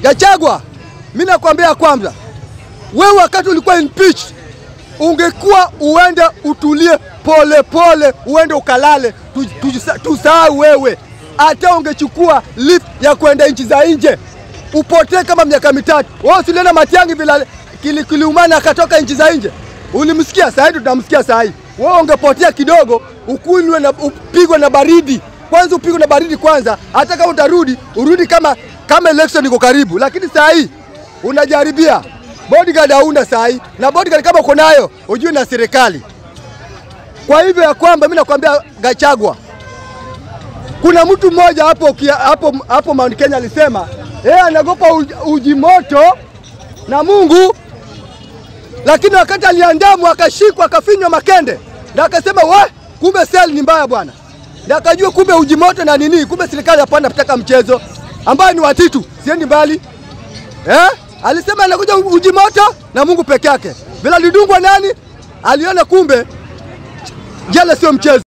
Gachagua, mimi nakwambia kwamba wewe wakati ulikuwa impeached ungekuwa uende utulie pole pole, uende ukalale, tusahau wewe. Hata ungechukua lift ya kwenda nchi za nje upotee kama miaka 3. Wewe uliona Matiang'i bila kiliumana akatoka nchi za nje, ulimsikia? Sasa hivi tunamsikia sasa hivi. Wewe ungepotea kidogo, ukunywe na upigwe na baridi kwanza, upigwe na baridi kwanza. Hata kama utarudi, urudi kama election iko karibu. Lakini sasa hii unajaribia bodyguard hauna sasa hii, na bodyguard kama uko nayo ujue na serikali. Kwa hivyo ya kwamba mimi nakwambia Gachagua, kuna mtu mmoja hapo Mount Kenya alisema yeye anagopa uji moto na Mungu, lakini wakati aliandamwa akashikwa akafinywa makende na akasema we, kumbe sel ni mbaya bwana, na akajua kumbe uji moto na nini, kumbe serikali hapana kutaka mchezo ambayo ni Watitu, siendi mbali. Alisema anakuja uji moto na Mungu peke yake. Bila lidungwa nani, aliona kumbe jela sio mchezo.